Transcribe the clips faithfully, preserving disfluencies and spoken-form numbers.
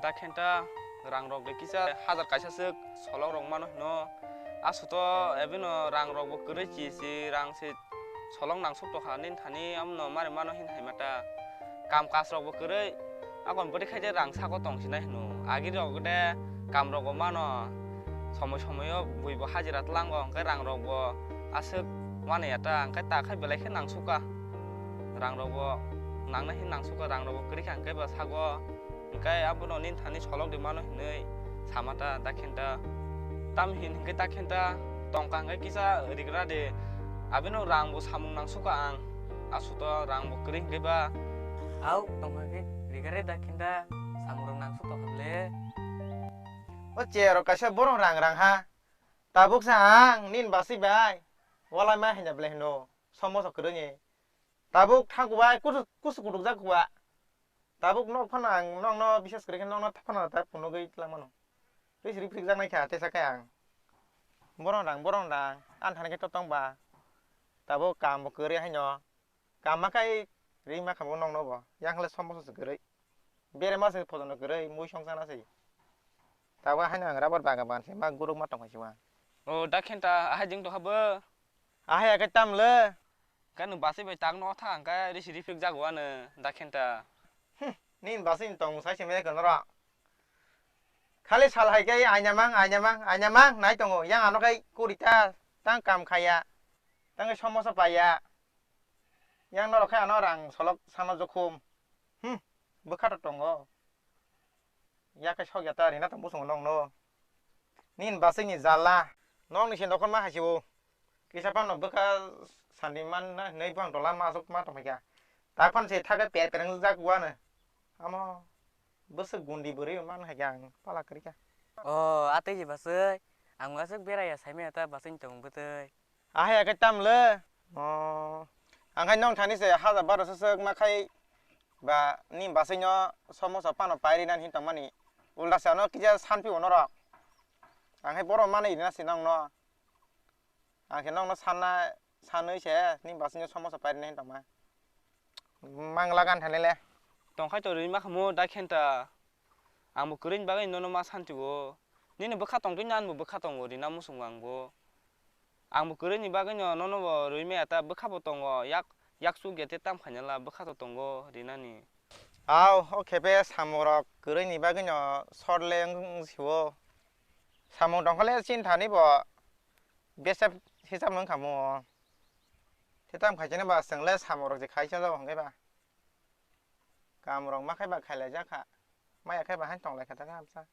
Dakhenta rang rok de kisa hajar kaisa swk solok rok mano hino. Asuto ebino rang rok bo kwrwi chi si rang se solok nangsuk tokha nini thani amno mari mano hin hai mata. Kam kaj rok bo kwrwi akon bwtwi khai de rang sako tong sinai hino. Agi rok de kam rok bo mano somoi somoi o bui bo hajira tlango hwnkhe rang rok bo aswk mani ya ta hwnkhe ta khai belai khe nangsuk ka. Rang rok bo nangnai hin nangsuk ka rang rok bo kwrwi kha hwnkhe ba sago. Hwnkhe abono nini thani solok de mano hinwi sama ta, dakhenta. Tam hin hwnkhe dakhenta tongkha hwnkhe kisa rigra de. Abino rang bo samung nangsukha ang. Asuto rang bo kwrwi hwnkhe ba. Au, tongkha khe rigra de dakhenta samung rok nangsuk tongkha le. O che rok kaisa borok rang rang ha. Tabuk sa ang nini basi bai. Walai ma hanya ble hino. Somo so kwrwi ni. Tabuk thang kubai kusu kusu kutuk jak kuba. Tabuk nok phano ang nokno bises kwrwi khe nokno phano ta phunugwi twlang mano. Tei siri phrik jak nai kha tesa khe ang. Borong rang borong rang ang thani khe totong ba. Tabuk kam bo kwrwi haino. Kam ma khai ri ma kha bo nokno bo. Yang le somo so kwrwi. Bere ma se photo no kwrwi mui song sana se. Tabuk haino ang rubber bagan ban se ma guruk ma tong khai se wa. O dakhenta ahai jing to habo. Ahai akai tam le. Khe nwng basi bai tak no thang khe risi rifrik jago ano dakhenta. Hmm, nini basi ni tong sai se me kono. Khali sal hai khe aina mang, aina mang, aina mang nai tongo. Yang ano khe kuri ta, tang kam khaya, tang khe somosa paya. Yang norok khe ano rang solok sana jokhum. Hmm, bwkha to tongo. Yakhe sok ya ta rina tong bosong nokno. Nini basi ni jala. Nokni se nokhor ma hai se o. Kisa phano bwkha sandi man na hinwi buphang tola ma aswk ma tongphaikha. Tak phano se thakhe per per wngjak uanw. Amo bwswk gundi bwrwi man hai khe ang pala kwrwikha. O, atwi se bwswk. Ang aswk beraiya saimanya ta bwswk tong bwtwi. Ahai khe tamle. O, ang khai nong thani se hajar baro swk ma khai ba ni bwswkno somosa phano pairi nani hin tongmani. Ulda se ano kisa sanphi o norok. Ang khai borok mani rina se nongno. Ang khe nokno sanna sanwi se ni bwswkno somosa pairina hin tongma. Mangla gan thani le. Tongkhai to rwima khamu dakhenta. Ang bo kwrwini bagwi nono ma santi o. Nini bwkha tongtwi nani bo bwkha tongo rina muchungo ang bo. Ang bo kwrwini bagwi no nono bo rwimaya ta bwkha bo tongo yak yak chuk ya te tam khaina la bwkha to tongo rinani. Au o khepe samung rok kwrwini bagwi no short le wng si o. Samung tongkha le chini thani bo. Bese hisab wng kha mo. Te tam khai chini ba chwng le samung rok je khai chajak hwnkhe ba. Kam rok ma khai ba khailai jak kha. Maya khai ba haino tonglai kha ta kha bwsa.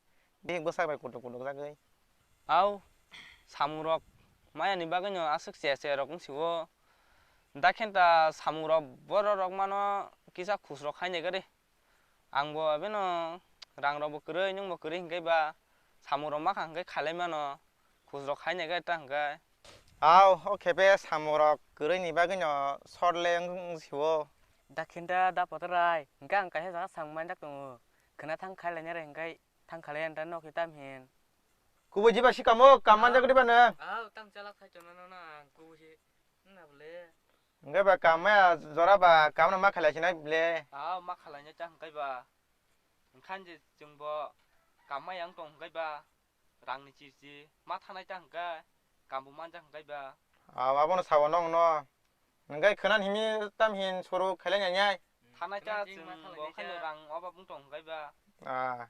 Bihik bwsak bai kutuk kutuk jagwi. Au samung rok maya ni bagwi no aswk che che rok wng si o. Dakhenta samung rok borok rok mano kisa khus rok khai nai gari. Ang bo abeno rang rok bo kwrwi, nwng bo kwrwi hwnkhe ba samung rok ma kha hwnkhe khalai mano, khus rok khai nai khe ta hwnkhe. Au, o khepe samung rok kwrwi ni bagwi no short le wng si o. Dakhinta da potorai, hwnkhe ang kaisa jaga samung manjak tongo. Khwna thang khai lainai re hwnkhe thang khalai ani ta nokhi tam hin. Kubui jiba sikamo kam manjak diba nwng? Au, tang chalak khai chonano na, ang kubui si. Wngna bole. Hwnkhe ba kam maya jora ba kam no ma khalai sinai bole. Ah, ma khalai nai ta hwnkhe ba. Hwnkhan je chwng bo kam maya wng tong hwnkhe ba. Rang ni chirchi ma thanai ta hwnkhe. Kam bo manjak hwnkhe ba. Ah, abono sabo nong no. Hwnkhe khwnan himi tam hin suru khailai nai nai. Thanai ta chwng bo khaino rang oba bung tong hwnkhe ba. Ah.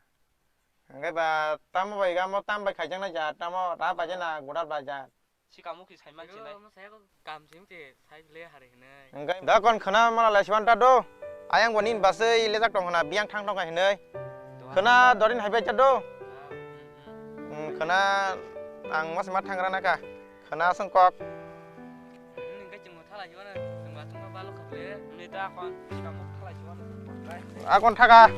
Hwnkhe ba tamo bai gamo tam bai khaijak nai ja tamo ra bai jana gudar bai ja. Sikamo khe sai mansinai. Ro, mo saya ko kam sing te sai le hari hinai. Hwnkhe da kon khwna mala lai siban ta do. Ayang bo nini basai lejak tong khwna biyang thang tong kha hinai. Khwna dorin hai bai ta do. Hmm, khwna ang mas ma thang rana ka. Khwna song kok. Hwnkhe chwng thala siban, chwng ba tong ba lo kha le. Ni ta kon sikamo thala siban. Akon thaga.